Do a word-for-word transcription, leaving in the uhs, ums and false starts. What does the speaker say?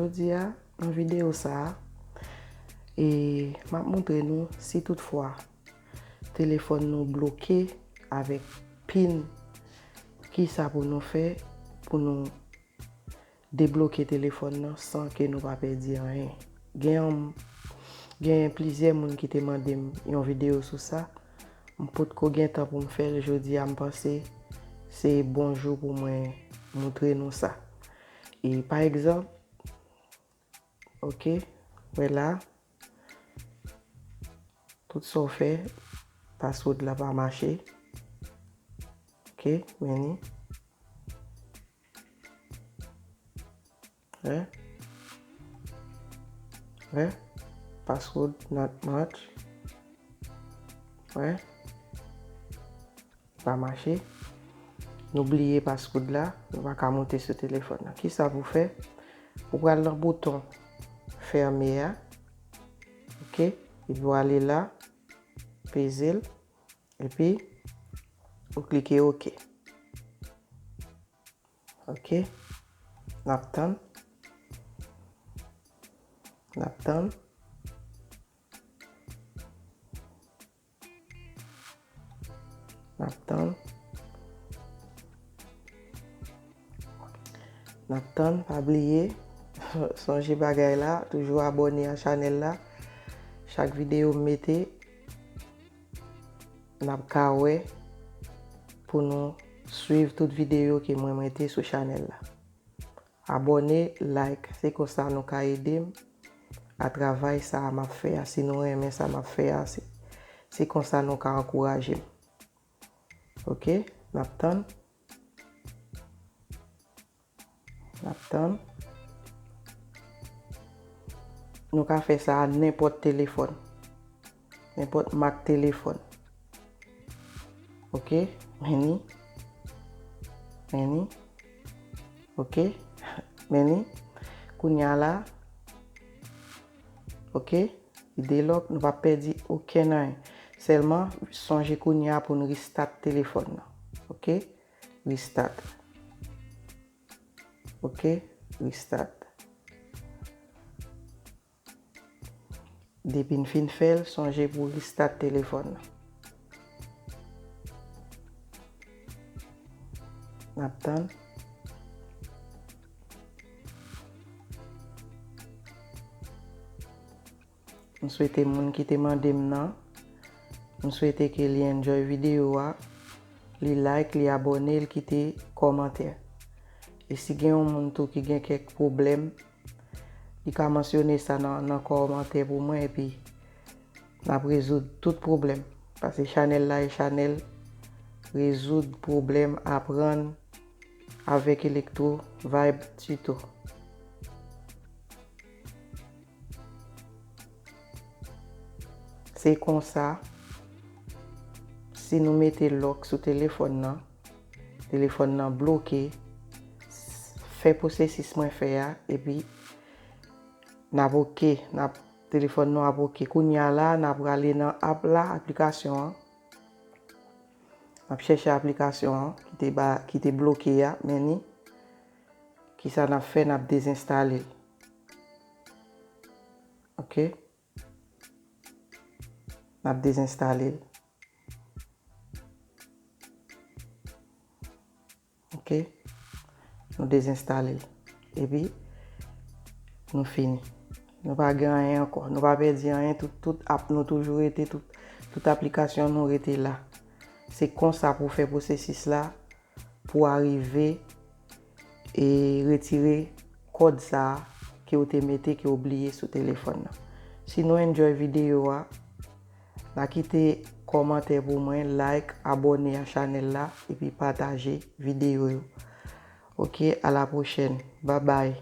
Jodi a, nan videyo sa a, e, m ap montre nou si toutfwa telefòn nou bloke avèk pin, kisa pou nou fè pou nou debloke telefòn nan san ke nou pa pèdi anyen. Gen, gen plizyè moun ki te mande m yon videyo sou sa. M potko gen tan pou m fè l, jodi a m panse se bon jou pou mwen montre nou sa. E pa egzanp, ok, wè la, tout sa w fè, password la pa mache. Ok, men ni. Wè. Wè. Password not match. Wè. Pa mache. Nou bliye password la, nou pa ka monte sou telefòn nan. Kisa pou fè? Ou pral nan bouton fèmen a. Ok? Epi w ale la, peze l, epi ou klike ok. Ok? N ap tann. N ap tann. N ap tann. N ap tann, pa bliye, sonje bagay la, toujou abòne a chanèl la. Chak videyo m mete, n ap ka wè pou nou swiv tout videyo ke mwen mete sou chanèl la. Abòne, like, se konsa nou ka ede m a travay sa a m ap fè a. Si nou renmen sa m ap fè a, se, se konsa nou ka ankouraje m. Ok, n ap tann. N ap tann. Nou ka fè sa a nenpòt telefòn. Nenpòt mak telefòn. Ok, men ni. Men ni. Ok, men ni. Kounye a la. Ok, li delòk, nou pa pèdi okenn anyen. Sèlman, sonje kounye a pou n restart telefòn nan. Ok, restart. Ok, restart. Depi n fin fè l, sonje pou restart telefòn nan. N ap tann. M swete moun ki te mande m nan, m swete ke li enjoy videyo a, li like, li abòne, li kite kòmantè. E si gen yon moun tou ki gen kèk pwoblèm, li ka mansyone sa nan, nan kòmantè pou mwen, epi n ap rezoud tout pwoblèm. Paske chanèl la e chanèl rezoud pwoblèm, aprann avèk Electro Vibe Tuto. Se konsa, si nou mete lòk sou telefòn nan, telefòn nan bloke, fè pwosesis mwen fè a, epi n ap ok, n ap, telefòn nou ap ok. Kounye a la, n ap prale nan app la, aplikasyon an. N ap chèche aplikasyon an ki te ba, ki te bloke a, men ni. Kisa n ap fè? N ap dezenstale l. Ok. N ap dezenstale l. Ok. Nou dezenstale l. Epi, nou fini. Nou pa gen anyen ankò. Nou pa pèdi anyen. Tout, tout app nou toujou rete, tout, tout aplikasyon nou rete la. Se konsa pou fè pwosesis la, pou w arive e retire kòd sa a ke w te mete, ke w bliye sou telefòn nan. Si nou enjoy videyo a, na kite kòmantè pou mwen, like, abòne a chanèl la, epi pataje videyo yo. Ok, a la pwochèn. Babay.